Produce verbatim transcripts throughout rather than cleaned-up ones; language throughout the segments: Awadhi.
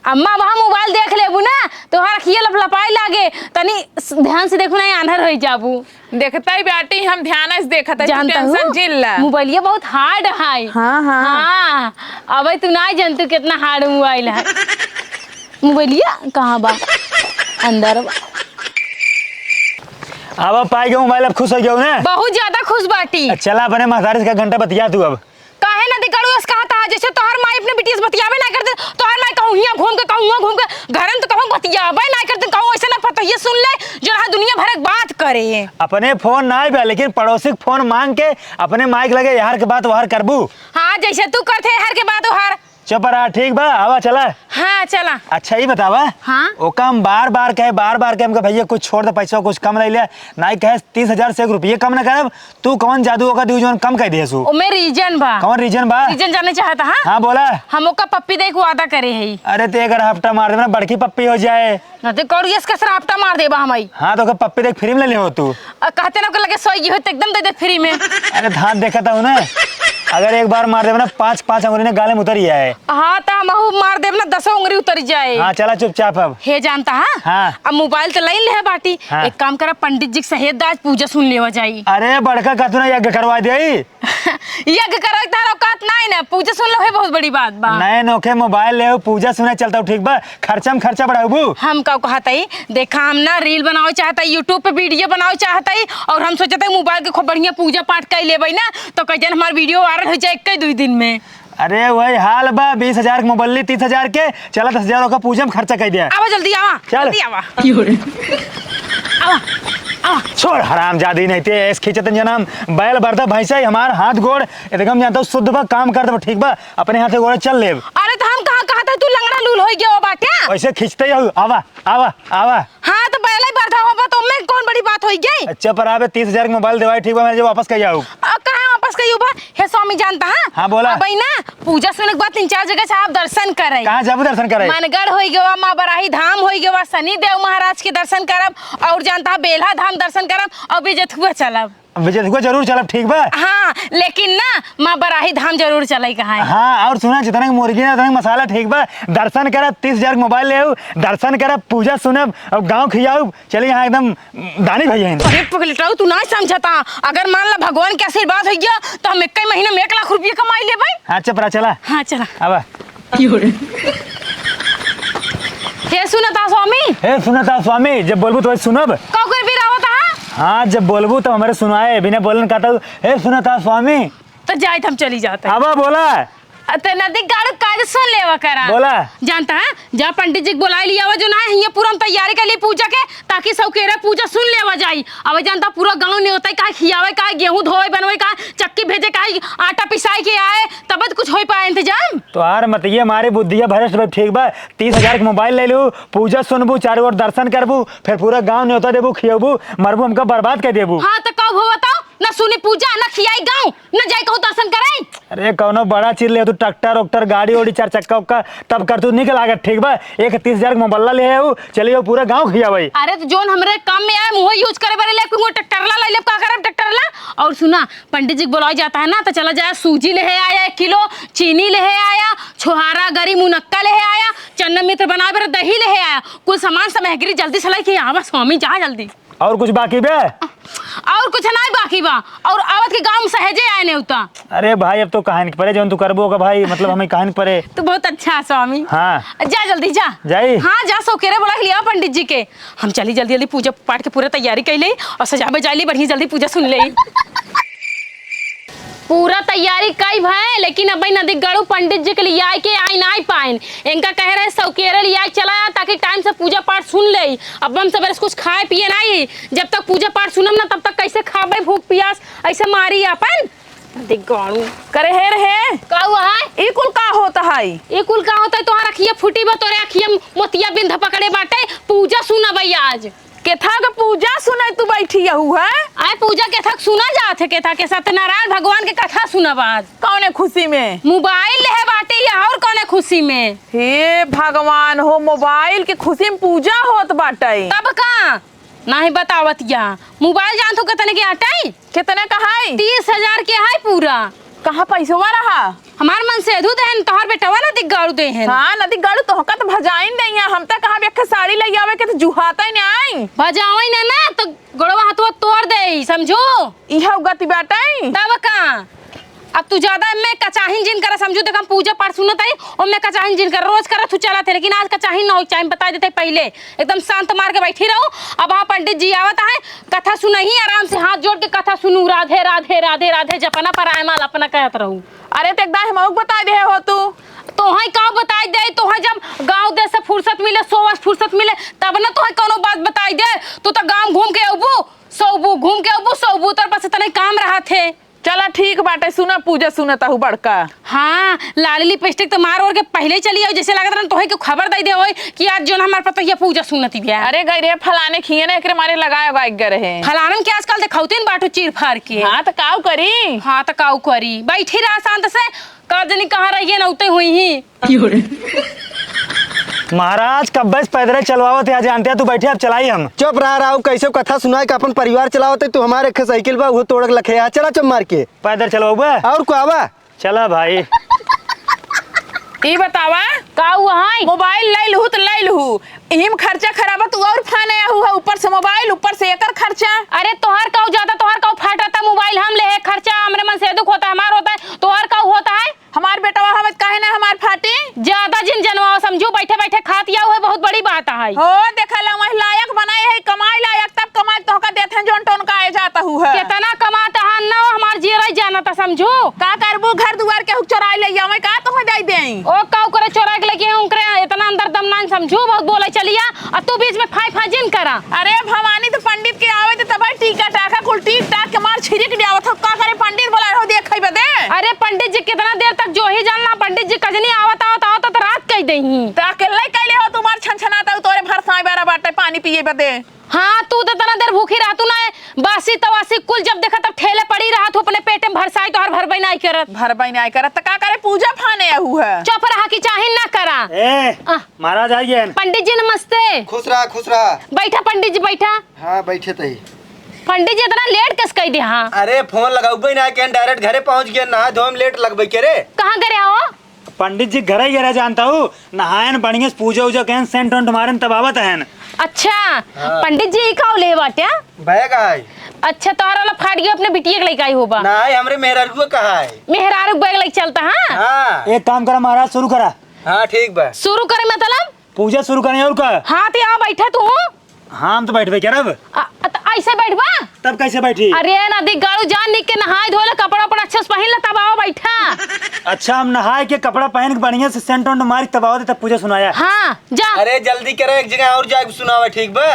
अम्मा, वहाँ मोबाइल देख लेबू ना, तोहार अखिया लपलपाए लागे। तनी स-, ध्यान से देखू ना, आन्हर होइ जाबू। देखतइ बाटी, हम ध्यान से देखत हई, तू जानता tension हूँ, जिन ला। मोबाइलिया बहुत hard है। हाँ, हाँ। हाँ, अबे तू ना जानतू कितना hard मोबाइल है। मोबाइलिया कहाँ बा? अंदर बा। अब पाइ गयो मोबाइल, अब खुश होइ गयो ना? बहुत ज्यादा खुश बाटी। चला, अपने महतारी से का घंटा बतिया तू अब। काहे ना दिकड़ू अस कहत हा, जैसे तोहर माई अपने बिटिया से बतियाबे ना करते, तोहर माई कहूँ हियाँ घूम के, कहूँ हुआँ घूम के, घरन तो कहूँ बतियाबे ना करते, कहूँ ऐसे ना पतोहिया सुन ले, जो रहा दुनिया भर के बात करे। अपने फोन ना आइबे, लेकिन पड़ोसी के फोन मांग के अपने माई के लगे यार के बात वहार करबू। हाँ, जैसे तू करते यार के बात वहार। चुप रहा, ठीक बा, आवा चला। हाँ, चला। अच्छा, ई बतावा। हाँ? ओका हम बार बार कहे, बार बार कहे, हमका भैया कुछ छोड़ दे, पैसा कुछ कम ले ले, नाई कहे तीस हजार से एक रुपये कम ना करब, तू कौन जादू ओका दियो जौन कम कह दिहसु? ओमे reason बा। कौन reason बा? Reason जाने चाहता, हाँ? हाँ, बोला। हम ओका पप्पी दे के वादा करे हई। अरे, ते अगर हफ्ता मार देबे ना, बड़की पप्पी हो जाए। ना ते कौड़ियस का सरापटा मार देबा हमई। हाँ, तो ओका पप्पी दे के free में ले ले हो तू। आ, कहते ना ओके लगे सोई गई हो, तो एकदम दे दे free में। अरे, धान देखता हूँ ना, अगर एक बार मार देबे ना, पाँच, पाँच अंगुरी ने गाले में उतर ही आए। हाँ, तो हमहू मार देब ना, दसों अंगुरी उतर जाए। हाँ, चला चुपचाप अब। हे जानता, हाँ? हाँ। अब मोबाइल तो लाइन ले है बाटी। हाँ। एक काम करा, पंडित जी के सहेज दा, आज पूजा सुन लेवा जाई। अरे, बड़का कहतू ना, यज्ञ करवा दे। यज्ञ करे के तार औकात नाई ना, पूजा सुन लो है बहुत बड़ी बात बा। नए नोखे मोबाइल ले, पूजा सुने चलता हूँ, ठीक बा? खर्चा में खर्चा बढ़ाबू। हम का कहत हई, देखा हम ना reel बनावे चाहत हई, YouTube पे video बनावे चाहत हई, और हम सोचत हई मोबाइल के खूब बढ़िया पूजा पाठ कर लेबै ना, तो कह जन हमार video viral हो जाए एक दुई दिन में। अरे वही हाल बा, बीस हजार के मोबाइल ली, तीस हजार के, चला दस हजार ओकर पूजा में खर्चा कर दिया। आवा जल्दी आवा, चल। जल्दी आवा। आवा, आवा। छोड़ हरामजादी, नहीं ते ऐस खींचत जनाम, बैल बरदा भैंसा ही हमार हाथ गोड़, एकदम जानता हूँ शुद्ध बा, काम करत बा, ठीक बा, अपने हाथे गोड़े चल लेब। अरे तो हम कहाँ कहत है तू लंगड़ा लूल होइ गयो बाटे? वैसे खींचते ही हूँ, आवा, आवा, आवा। हाँ, तो बैल ही बरदा होबा तो मैं कौन बड़ी बात होइ गई? अच्छा, पर आबे तीस हजार के मोबाइल देवाई, ठीक बा, मैं जब वापस कही आऊँ। आ, कहाँ वापस कही बा? हे स्वामी जानता, हाँ? हाँ, बोला। अबही ना, पूजा सुने के बाद तीन चार जगह से आप दर्शन करे। कहाँ जाबू दर्शन करे? मनगढ़ होइ गवा, माँ बराही धाम होइ गवा, शनि देव महाराज के दर्शन करब, और जानता है बेल्हा धाम दर्शन करब, और बिजथुआ चलब। बिजथुआ जरूर चलब, ठीक बा? हाँ, लेकिन ना, माँ बराही धाम जरूर चले कहाँ है। हाँ, और सुना, जितना के मुर्गी ना, उतना के मसाला, ठीक बा? दर्शन करब, तीस हजार के मोबाइल ले आऊ, दर्शन करब, पूजा सुनब, और गाँव खियाऊ, चली यहाँ एकदम दानी भैया हैं। अरे पगलेटऊ, तू ना समझता। अगर मान ला भगवान के आशीर्वाद होइ गया, तो हम एक ही महीना में एक लाख रुपया कमाई लेबै। हाँ, चुप रहा, चला। हाँ, चला। आवा। हे सुनता स्वामी। हे सुनता स्वामी, जब बोलबू तो सुनब। का कर भी आवत हा? हाँ, जब बोलबू तो हमरे सुनाए, बिना बोलन कहता हूँ, हे सुनता स्वामी। तो जाए तो हम चली जाते। आवा, बोला। अ, ते नदी गाड़ू काज सुन लेवा करा। बोला। जानता है, जा पंडित जी के बोलाए लिया आवा, जो ना है, हियाँ पूरा हम तैयारी कर ली पूजा के, ताकि सौकेरा पूजा सुन लेवा जाई। अब जानता पूरा गाँव नेवताई, काहे खियावे, काहे गेहूँ धोवे बनवे, काहे चक्की भेजे, काहे आटा पिसाई के आए, तब तो कुछ होइ पाए इंतजाम। तोहार मतिये मारे बुद्धिया भ्रष्ट बा, ठीक बा? तीस हजार के मोबाइल ले लू, पूजा सुनबू, चारों ओर दर्शन करबू, फिर पूरा गाँव नेवता देबू, खियबू, मरबू, हमका बर्बाद कर देबू। हाँ, तो कब हो बताओ? ना सुनी पूजा, ना खियाई गाँव, ना जाई कहूँ दर्शन कराई। अरे, कौनो बड़ा चीज ले तू, ट्रैक्टर उक्टर, गाड़ी ओड़ी, चार चक्का उक्का, तब कर तू निक लागत, ठीक बा? एक तीस हजार के मोबल्ला ले आऊ, चलिए पूरा गाँव खियावई। अरे, तो जोन हमरे काम में आए, मुँह use करे बरे ले, कोई ट्रैक्टरला ले ले, का करब ट्रैक्टरला? और सुना, पंडित जी के बोलावा जाता है ना, तो चला जाए, सूजी ले आया एक किलो, चीनी ले आया, छोहारा गरी मुनक्का ले आया, चन्ना मित्र बनावे बरे दही ले आया, कुल सामान सामग्री जल्दी से लेके आवा स्वामी, जा जल्दी। और कुछ बाकी बे? और कुछ नाहीं बाकी बा। और आवत के गाँव में सहेजे आए नेवता। अरे भाई, अब तो कहानी के परे, जौन तू करबो का भाई, मतलब हमें कहानी के परे। तू बहुत अच्छा है स्वामी। हाँ। जा जल्दी जा। जाई? हाँ, जा सौकेरे बोला के लिया पंडित जी के। हम चली जल्दी जल्दी पूजा पाठ के पूरा तैयारी कर ले और सजावे जाए ली बढ़िया, जल्दी पूजा सुन ले। पूरा तैयारी कई भए, लेकिन अब नदी गड़ू पंडित जी के लियाए के आई नाहीं पाइन। इनका कहे रहे सौकेरे लियाए के चला आ, ताकि टाइम से पूजा पाठ सुन ले। अब हम सबेरे से कुछ खाए पिए नाहीं, जब तक पूजा पाठ सुनम ना तब तक कैसे खाबे, भूख पियास ऐसे मारी अपन। नदी गड़ू। करे हे रहे। का हुआ है? ई कुल का होता है? ई कुल का होता है? तोहार अखिया फूटी बा, तोरे अखिया मोतिया बिंद पकड़े बाटे। पूजा सुनब आज। केथा के पूजा सुने तू बैठी हऊ है? आय पूजा केथा के सुना जात है, केथा के सत्यनारायण भगवान के कथा सुनब आज। कौने खुशी में? मोबाइल लेहे बाटे या और कौने खुशी में? हे भगवान हो, मोबाइल के खुशी में पूजा होत बाटे। तब का? नाहीं बतावत या। मोबाइल जानत हो कितने के आटे? कितने का है? तीस हजार के है पूरा। कहाँ पैसवा रहा? हमार मनसेधु देहन, तोहर बेटवा नदिक गाड़ू देहन। हाँ, नदिक गाड़ू तोहका त भजाइन देइया, हम त कहाँ बेखे साड़ी लइ आवे के त जुहाता ही नाई। भजावई ना ना, तो गोड़वा हथवा तोड़ देई, समझू? इहउ गति बाटइ। तब का? अब तू ज्यादा एम्मे कचाहिन जिन करा, समझू? देख, हम पूजा पाठ सुनत हई, ओम्मे कचाहिन जिन करा, रोज करा तू चलत है, लेकिन आज कचाहिन ना होइ चाही, हम बताइ देत हई पहिले। एकदम शांत मार के बैठी रहू। अब हाँ पंडित जी आवत है, कथा सुनही, आराम से हाथ जोड़ के कथा सुनू, राधे राधे राधे राधे, जपना पराय माल अपना कहत रहू। अरे, त एकदम हमहू के बताइ देहे हो तू। तोहई का बताइ दे, तोहई जब गाँव देश से फुर्सत मिले, सोवस फुर्सत मिले, तब न तोहई कउनो बात बताइ दे। तू त गाँव घूम के अउबू, सउबू, घूम के अउबू, सउबू, तोर पास इतने काम रहत है। चला ठीक बाटे, सुना पूजा सुनत हूँ बड़का। हाँ, लाली लिपस्टिक त मार ओर के पहिले ही चली आउ, जैसे लागत रहन तोहई के खबर दइ दे होई कि आज जौन हमार पतोहिया पूजा सुनत बिया। अरे गई रे, फलाने खिए ना, एकरे मारे लगाए उगाए के रहे। फलानन के आजकल देखौतीन बाटू चीर फार के। हाँ, त काउ करी? हाँ, त काउ करी? बैठी रहा शांत से, का जनी कहाँ रहिए ना उते हुई ही। महाराज, कब्बे से पैदल चलवावत है, जानते हैं तू बैठे, अब चलाई हम। चुप रहा राऊ, कैसे कथा सुनाए के अपन परिवार चलावत है, तू हमारे एक साइकिल बा, वो तोड़क लखे है, चला चुप मार के। पैदल चलवाऊ बा? और को आवा? चला भाई। ई बतावा, का हुआ है? मोबाइल लइ लहू त लइ लहू, इहिम खर्चा खराबा तू और फाने आहू है, ऊपर से मोबाइल, ऊपर से एकर खर्चा। अरे तोहार काऊ जाता, तोहार काऊ फाटता मोबाइल, हम लेहे खर्चा, हमरे मनसेधु क होता है, हमार होता है, तोहार काऊ होता है? हमार बेटवा हवे त काहे ना हमार फाटी? ज्यादा जिन जनवाओ समझू, बैठे बैठे खात या उहे बहुत बड़ी बात है। हो, देखा ला, वही लायक बनाए है, कमाई लायक, तब कमाई तोहका देत हैं, जौन टोन का आए जात हू है। केतना कमात हन ना, हमार जियरा ही जानत है, समझू। का करबू, घर दुआर केहू चोराई ले आवे का, तोहे दे देई? ओ, का ओकरे चोराई के लेके उनकरे इतना अंदर दम ना समझू, बहुत बोले चलिया, आ तू बीच में फाई फाई जिन करा। अरे भवानी, तो पंडित के आवे तो तबे टीका टाका कुल टीक टाक के मार छिरिक ले आवत हो, का करे पंडित बोला हो देखे बदे? अरे पंडित जी कितना देर तक जो ही जानला, पंडित जी कजनी आवत आवत आवत तो रात कई देही। त अकेले कैले हो, तुम्हार छनछनाता तोरे भरसाई बारा बाटे पानी पिए बदे। हाँ, तू तो तना देर भूखी रहतू ना, बासी तवासी कुल जब देखा तब ठेले पड़ी रहत हो, अपने पेटे में भरसाई तोहर भरबई नाई करत। भरबई नाई करत, त का करे, पूजा फाने आहू है। चुप रहा कि चाही ना करा। ए, आ। महाराज आ गए हैं। पंडित जी नमस्ते। खुश रहा, खुश रहा। बैठा पंडित जी, बैठा। हाँ, बैठे तही। पंडित जी इतना लेट कस कई दे, हाँ? अरे, फोन लगाउबे ना, केन डायरेक्ट घरे पहुँच गए, नहा धोए में लेट लगबे के रे। कहाँ करे हो? पंडित जी घरे ही रह जानता हूँ, नहायन बढ़िया से पूजा उजा कहेन, सेंट वेंट मारेन तब आवत हन। अच्छा, हाँ। पंडित जी ई का ले बाटे? बैग आए। अच्छा, तोहरा वाला फाट गयो, अपने बिटिया के लेके आई होबा। ना, हमरे मेहरारू का है। मेहरारू बैग लेके चलता, हाँ? हाँ। एक काम करा महाराज, शुरू करा। हाँ, ठीक बा। शुरू करे मतलब? पूजा शुरू करे और का? हाँ, ते आओ बैठा तू। हाँ, हम तो बैठबे करब। आ, त ऐसे बैठबा? तब कैसे बैठी? अरे नदी गाड़ू, जा निक के नहाए धो ले, कपड़ा उपड़ा अच्छे से पहिन ले, तब आओ बैठा। अच्छा, हम नहाए के कपड़ा पहन के बढ़िया से सेंट वेंट मार के तब आओ, तब पूजा सुनाया। हाँ, जा। अरे जल्दी करे, एक जगह और जाके सुनावे, ठीक बा?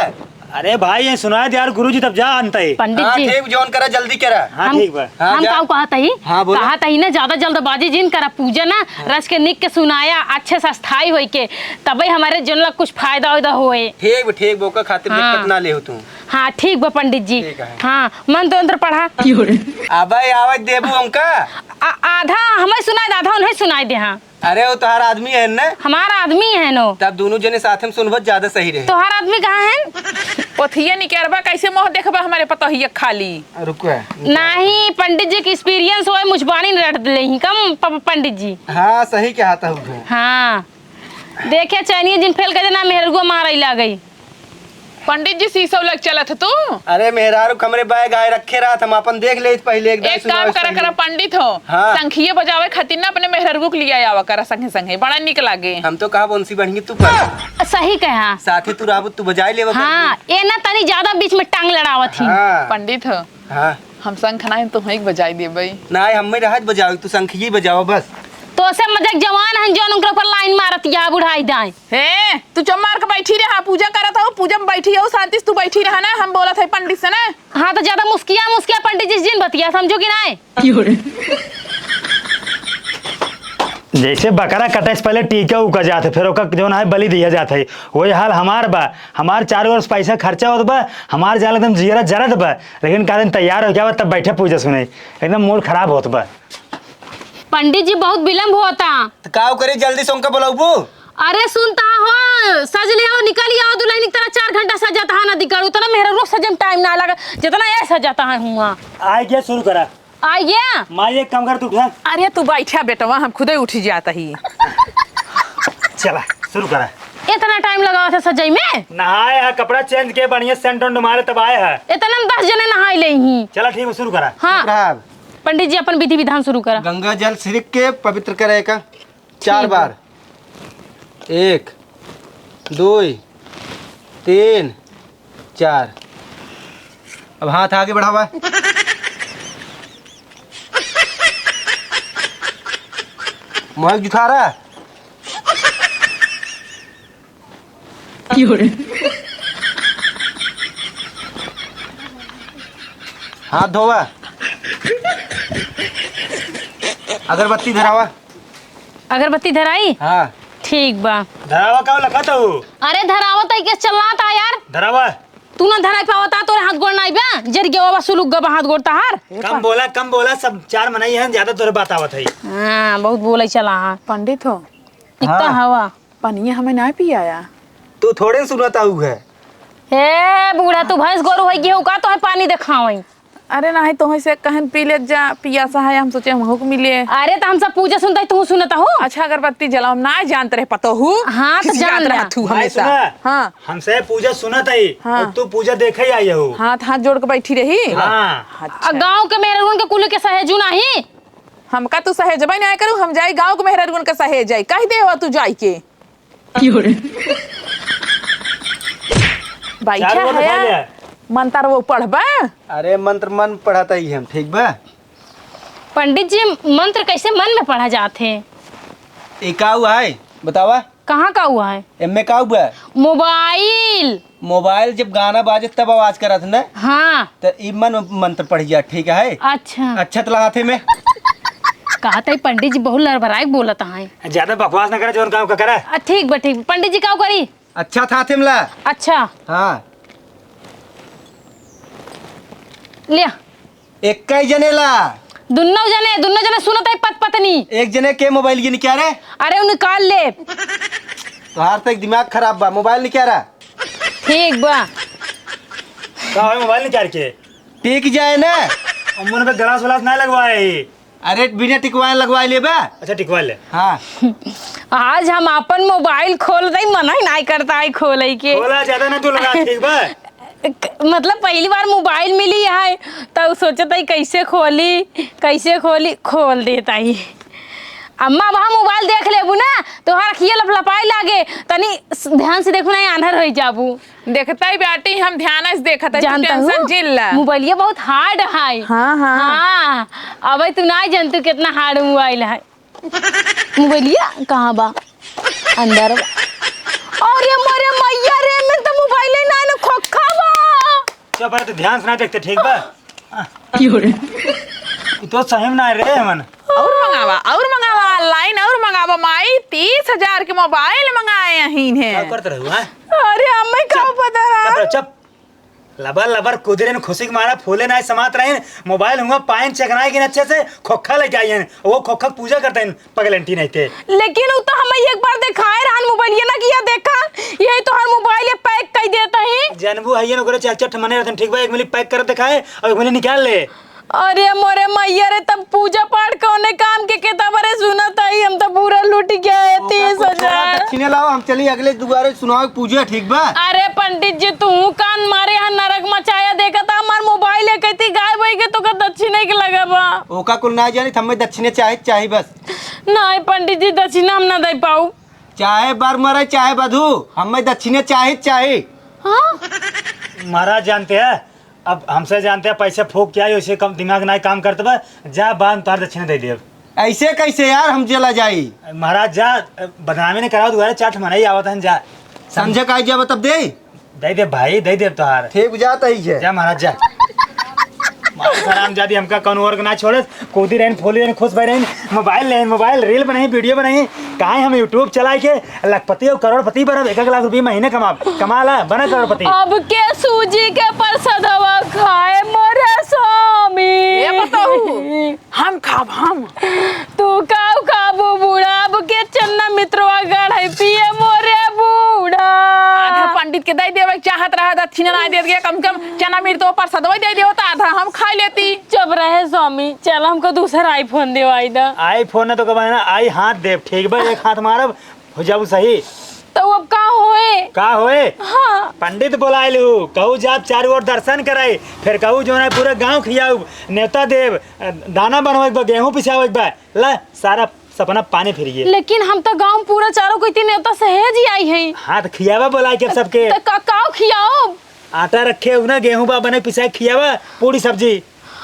अरे भाई, ये सुनाए दे यार गुरुजी, तब जा अंत ही। पंडित हाँ, जी। ठीक, जौन करा जल्दी करा। हाँ, हम, ठीक बा। हाँ, हम जा। काऊ कहत ही? हाँ, बोलो। कहत ही ना, ज्यादा जल्दबाजी जिन करा, पूजा ना रच के निक के सुनाया, अच्छे से स्थायी होई के, तबे हमारे जन ला कुछ फायदा उयदा होए। ठीक बा, ठीक बा, ओकर खातिर हाँ। दिक्कत ना लेहू तू। हाँ, ठीक बा पंडित जी। ठीक है। हाँ, मंत्र तंत्र पढ़ा। अबे आवत देबू हमका? आ-, आधा हमें सुनाई दे, आधा उन्हें सुनाई दे। हाँ। अरे, वो तोहार आदमी है ना? हमार आदमी है नो। तब दोनों जने साथ में सुनबत ज्यादा सही रहे। तोहार आदमी कहाँ है? ओथिया निकरबा, कैसे मुँह देखबा हमारे पतोहिया खाली? रुको। नहीं, पंडित जी के experience होए, मुझबानी रट ले ही कम प-, पंडित जी। हाँ, सही कहत हूँ। हाँ। देखे चैनिया जिन फेल कर देना, मेहरगुआ मारई लागई। पंडित जी, सीसो लग चलत ह तू? अरे मेहरारू, हमरे बैग आए रखे रहत, हम अपन देख लेत पहिले, एकदम एक काम सुनाओ करा, पंडित। करा पंडित हो, हाँ। शंखिये बजावे खातिर ना अपने मेहरगू के लिया आवा करा संगे संगे, बड़ा निक लागे। हम तो कहा बंसी बढ़िया तू पर। सही कहा। साथे तू रहबू, तू बजाई लेबा हाँ, करबू। ए ना तनी ज्यादा बीच में टांग लड़ावत ही। हाँ। पंडित हो, हाँ। हम शंख ना, तो हम एक बजाई देबे। ना, हम में रहत बजाओ, तू शंखिये बजाओ बस। तो से मजाक जवान हन जौन उनकर ऊपर लाइन मारत या बुढ़ाई दाएं। हे, तू चुप मार के बैठी रहा, पूजा करत हऊ, पूजा में बैठी हऊ, शांति से तू बैठी रहा ना, हम बोलत है पंडित से ना। हाँ, तो ज्यादा मुस्किया, मुस्किया पंडित जी से जिन बतिया, समझो कि नाय? जैसे बकरा कटे से पहले टीका उका जात है, फिर ओका जौन है बलि दिया जात है, वही हाल हमार बा। हमार चारों ओर से पैसा खर्चा होत बा, हमार जाल एकदम जियरा जरत बा, लेकिन का दिन तैयार हो गया बा, तब बैठे पूजा सुने, एकदम मूड खराब होत बा। पंडित जी, बहुत विलम्ब होता। तो का करे, जल्दी से उनका बुलाऊबू? अरे सुनता हो, सज ले आओ, निकल आओ, दुल्हन की तरह चार घंटा सजाता है ना दिगड़, उतना मेहरा रुक सजे में टाइम ना लगा, जितना ये सजाता है हुआ। आए गया, शुरू करा। आ गया। माई, एक काम कर, तू उठा। अरे, तू बैठा बेटवा, हम खुदे उठ जाता ही। चला, शुरू करा। इतना टाइम लगावा था सजाई में? नहाए हा, कपड़ा चेंज के, बढ़िया सेंट वेंट मारे, तब आए हा। इतना में दस जने नहाए ले ही। चला, ठीक है, शुरू करा। हाँ। प्रणाम। पंडित जी, अपन विधि विधान शुरू करा। गंगा जल छिड़क के पवित्र करे का चार ठीक बा। बार। एक, दुई, तीन, चार। अब हाथ आगे बढ़ावा। मुँह जुठा रहा। हाथ धोवा। अगरबत्ती धरावा। अगरबत्ती धराई? हाँ। ठीक बा। धरावा का लखत हो? अरे धरावा त के चलना था यार। धरावा। तू ना धराई पावता, तोरे हाथ गोड़ नाई बा। जर गवा बा, सुलुक गवा हाथ गोड़ तहार। कम बोला, कम बोला, सब चार मनई हैं, ज्यादा तोरे बात आवत है। हाँ, बहुत बोले चला। हाँ। पंडित हो। इतना हाँ। हवा। पनिया हमें ना पियाया। तू थोड़े सुनत आऊ है। हे बूढ़ा, तू भैंस गोरू है गेहूं का तोहे पानी देखावई? अरे नाही, तोहे से कहन पी ले जा, पियासा है, हम सोचे हमहू को मिले। अरे त हम सब पूजा सुनता ही, तू सुनता हो? अच्छा, अगरबत्ती जलाओ, हम ना जानत रहे पतोहू। हाँ, त जान रहा। तू भाई हमेशा। सुना, हाँ। हमसे पूजा सुनत है, हाँ। और तू पूजा देखे ही आई हो। हाथ, हाथ जोड़ के बैठी रही। हाँ। अच्छा। आ गाँव के मेहररुन के कुल के सहेजू नाही? हमका तू सहेजबे ना करू, हम जाई गाँव के मेहररुन के सहेज जाई, कह दे हो तू जाई के। बैठा चार गो है, दिखा दे। मंत्र वो पढ़बा? अरे मंत्र मन पढ़ाता ही हम, ठीक बा? पंडित जी, मंत्र कैसे मन में पढ़ा जात है? ई का हुआ है? बतावा। कहाँ का हुआ है? एमे का हुआ है? मोबाइल। मोबाइल जब गाना बाजे तब आवाज करत न? हाँ। त ई मन मंत्र पढ़ जा, ठीक है? अच्छा। अच्छा तला हाथे में। कहा था पंडित जी बहुत लड़बड़ाई बोलत हैं। ज्यादा बकवास ना करे, जौन काम का करे। आ, ठीक बा, ठीक बा। पंडित जी का करी? अच्छा था हाथे में ला। अच्छा। हाँ। लिया। एक ही जने ला। दुन्नो जने, दुन्नो जने सुनत है पत पत्नी। एक जने के मोबाइल ये निकाल रे। अरे उ निकाल ले। तोहार तो एक दिमाग खराब बा, मोबाइल निकाल रहा। ठीक बा। का है मोबाइल निकाल के? टिक जाए ना। अम्मन पे ग्लास व्लास ना लगवाए। अरे बिना टिकवाए लगवाए ले बा। अच्छा टिकवा ले। हाँ। आज हम अपन मोबाइल खोल दई, मन ही नाई करता है खोले के। खोला ज्यादा ना तू लगा, ठीक बा? क-, मतलब पहली बार मोबाइल मिली है, तो सोचत है कैसे खोली, कैसे खोली, खोल देता ही। अम्मा, अब हम मोबाइल देख लेबू ना, तोहार अखिया लपलपाए लागे, तनी स-, ध्यान से देखू ना, आन्हर हो जाबू। देखता ही बेटी, हम ध्यान से देखत है, तू जानता tension हूँ, जिन ला। मोबाइलिया बहुत hard है। हाँ, हाँ। हाँ, अबे तू ना जानतू कितना hard मोबाइल है। मोबाइलिया कहाँ बा? अंदर बा। अरे मोरे मैया रे, में तो मोबाइल ही ना, ना खोखा बा। चुप रह, तू ध्यान से ना देखते, ठीक बा? की हो रे? ई तो सही में ना रे, मन। और मंगावा, और मंगावा, online और मंगावा, माई, तीस हजार के मोबाइल मंगाए अहीन है। का करत रहू, हाँ? अरे, हमें का चुप, पता रहा? चुप रह, चुप। लबर लबर कुदरेन, खुशी के मारा फूले नाय समात रहेन। मोबाइल हुआ पाइन चेकनाए के अच्छे से खोखा लेके आइएन, वो खोखा के पूजा करते हैं पगलेंटी नहीं थे। लेकिन उ तो हमें एक बार दिखाए रहन मोबाइल, ये ना किया देखा, यही तोहर मोबाइल ये pack कर देता ही। जानबू है ये ना करे, चार चार ठे मने रहते हैं, ठीक बा, एक मिली pack कर दिखाए और एक मिली निकाल ले। अरे मोरे मैया रे, तब पूजा पाठ कौने काम के, के तब रे सुनत आई, हम तो पूरा लूट गया है तीस हजार। दक्षिणे लाओ, हम चली अगले दुआरे सुनाओ पूजा, ठीक बा? अरे पंडित जी, तू कान मारे यहाँ नरक मचाया, देखा था हमार मोबाइल है, कहती गायब होई के, तो का दक्षिणे के लगा बा? ओका कुल ना जानी, हमें दक्षिणे चाहे, चाहे बस। नहीं पंडित जी, दक्षिणा हम ना दे पाऊ। चाहे बर मरे, चाहे बधू, हमें दक्षिणे चाहे, चाहे। हाँ? महाराज जानते हैं, अब हमसे जानते हैं, पैसे फूक के आई, वैसे कम दिमाग ना काम करते बा। जा, बांध, तार दक्षिणा दे देब। ऐसे कैसे यार, हम जेला जाई? महाराज जा, बदनामी नहीं कराओ, दुआरे चार ठे मनई आवत हन, जा। समझे का जब तब दे? दे दे भाई, दे दे तोहार। ठीक जात ही है। जा महाराज जा। मार हराम जादी, हमका कौन और ना छोड़े, कूदी रहन, फूली रहन, खुश भई रहन, मोबाइल लेन, मोबाइल reel बनाई, video बनाई, काहे हम YouTube चलाई के लखपति और करोड़पति बनब, एक एक लाख रुपये महीने कमाब, कमा ला, बना करोड़पति। अब के सूजी के परसदवा खाए मोरे स्वामी। ए बताऊ, हम खाब हम। तू काऊ खाबू बूढ़ा, अब के चन्ना मित्रवा गढ़ है पिए मोरे बूढ़ा। आधा पंडित के दइ देवे के चाहत रहा, दक्षिणा नाहीं देत गया, कम से कम चना मिर्च तो परसदवा दइ देवे तो आधा हम खाइ लेती। चुप रहे स्वामी, चल हमको दूसरा iPhone देवाइ दा। iPhone न तो कब ना, आई हाथ देब, ठीक बा, एक हाथ मारब, हो जाबू सही। तो अब का होए? का होए? हाँ। पंडित बोलाइ लू, कहू जाब चारू ओर दर्शन कराई, फिर कहू जौन है पूरा गाँव खियाउब, नेवता देब, दाना बनवाए के बा, गेहूँ पिसावे के बा, ला सारा सपना पानी फिर गए। लेकिन हम तो गाँव पूरा चारों को इतनी नेवता सहेज ही आई है। हाँ, तो खियावा बोलाइ के सबके। तो का, काव खियाओ? आटा रखे हो ना, गेहूँ बा बने पिसाए, खियावा, पूरी सब्जी।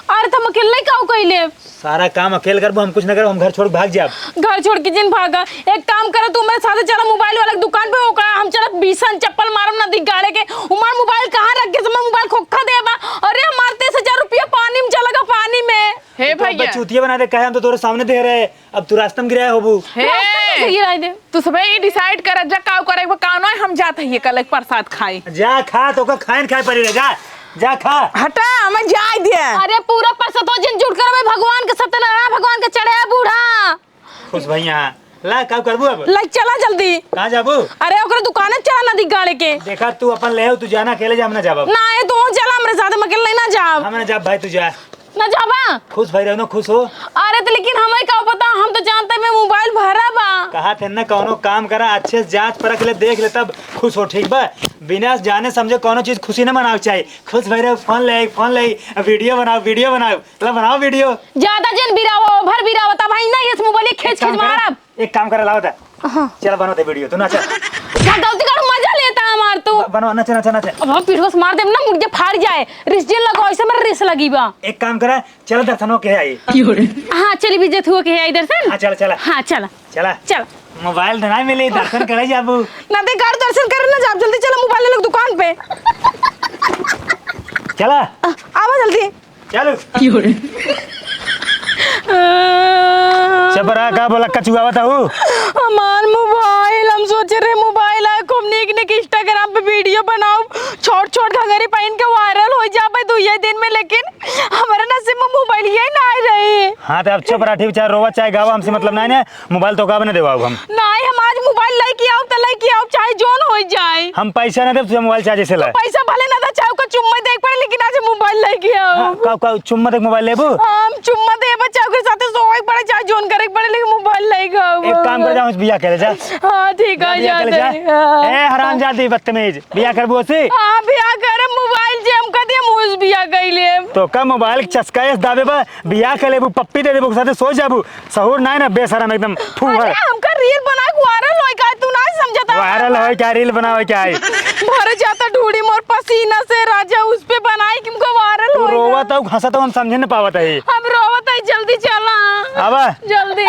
अरे, तो हम अकेले काव कइले? सारा काम अकेले करबो, हम कुछ ना करब, हम घर छोड़ के भाग जाब। घर छोड़ के जिन भागा, एक काम करो, तू मेरे साथ चला मोबाइल वाला के दुकान पे, ओकरा हम चलत बीसन चप्पल मारब नदी गाड़े के। उमार मोबाइल कहाँ रख के, हमार मोबाइल खोखा देबा। अरे, हमार तीस हजार रुपया पानी में चला गया, पानी में। हे तो भैया। बच्ची चूतिया बना दे, कहे हम तो तोरे सामने दे रहे, अब तू रास्ता में गिराए होबू। हे। रास्ता में कैसे गिराए दे? तू सबे ई decide कर, जा काव करे, वो काव नहीं, हम जात हइये कल एक प्रसाद खाई। जा खा, तो का खाइन खाए पड़ी रे, जा, जा खा। हटा, हमें जाए दे। अरे पूरा परसत हो जिन जुट कर भाई भगवान के सत्यनारायण भगवान के चढ़े बूढ़ा। खुश भैया, ला काव करबू अब? ला चला जल्दी। कहाँ जाबू? अरे ओकरे दुकाने चला नदी गाड़े के। देखा तू अपन ले, तू जाना अकेले जा, हम ना जाब अब। ना, ये तू चला हमरे साथ, हम अकेले ना जाब। हम ना जाब भाई, तू जा। ना जाबा? खुश भई रहो ना, खुश हो। अरे तो लेकिन हमें का पता, हम तो जानते में मोबाइल भरा बा। कहा थे ना, कौनो काम करा, अच्छे से जांच परख ले, देख ले, तब खुश हो, ठीक बा? बिना जाने समझे कौनो चीज खुशी ना मनावे के चाही। खुश भई रहो, फोन ले, फोन ले, वीडियो बनाओ, वीडियो बनाओ, ला बनाओ वीडियो। ज्यादा जिन बिरावा, ओभर बिरावा, तब भाई ना ये मोबाइल खींच एक काम खींच करा, मारब। एक काम करा, लाओ ता। हाँ। चला, बनवा दे वीडियो, तू नाचा। का गलती कर, मजा लेता हमार तू। ब-, बनवा, नाचा, नाचा, नाचा। अब हम पीठ से मार देब ना, मुड़ के फाड़ जाए। रिस जिन लगाओ, ऐसे मेरे रिस लगी बा। एक काम करा, चला दर्शन होके आई। हाँ, चली भी जथुआ के आई दर्शन। हाँ, चला, चला। हाँ, चला। चला। चला। मोबाइल तो ना मिली, दर्शन करे जाबू। ना दे, गाड़ दर्शन करे ना जाब, जल्दी चला, मोबाइल ले लो दुकान पे। चला। आ, आवा जल्दी। चलो। चपरा का बोला कचुआवत हऊ? हमार मोबाइल, हम सोचे रहे मोबाइल आए, खूब नीक नीक Instagram पे वीडियो बनाउब, छोट छोट घंघरी पहिन के वायरल होइ जाबे दुइये दिन में, लेकिन हमरे नसीब में मोबाइल यही ना आए रही। हाँ, तो अब चुप रहा, ठीक, चाहे रोवा चाहे गावा, हमसे मतलब नहीं ने। मोबाइल तो का बने देवाउब हम? नाहीं, हम आज मोबाइल लइके आउब त लइके आउब, चाहे जौन होइ जाए। हम पैसा ना देब, तुझे मोबाइल चाहे जैसे ला। पैसा भले ना दे, चाहे ओकर चुम्मा देक पड़े, लेकिन आज हम मोबाइल लइके आउब। हाँ, का, का, चुम्मा देक मोबाइल लेबू? हाँ, हम चुम्मा देबे, चाहे ओकर साथे सोवे के पड़े, चाहे जौन करे के पड़े, लेकिन मोबाइल लइके आउब। एक काम कर, जा, हमसे बियाह कर ले, जा। हाँ, ठीक है, जा, बियाह कर ले, जा। हाँ। ए, हरामजादी, बदतमीज, बियाह करबू ओसे? हाँ, बियाह करब, मोबाइल जे हम कह दिए, हम ओसे बियाह कर लेब। तो का मोबाइल के चस्का एस दाबे बा, बियाह कर लेबू, पप्पी दे देबू, ओकर साथे सो जाबू। सहूर नाहीं ना, बेशरम एकदम फूहड़। अरे, हमका रील बनाए के वायरल होए का, तू नाहीं समझत हऊ? वायरल होए का, रील बनावे का है? भर जाता ढूढ़ी मोर पसीना से, राजा, उस पे बनाए कि हमको वायरल तू होए का। रोवत हऊ, हंसत हऊ, हम समझे न पावत है। हम रोवत है, जल्दी चला। आवा। जल्दी।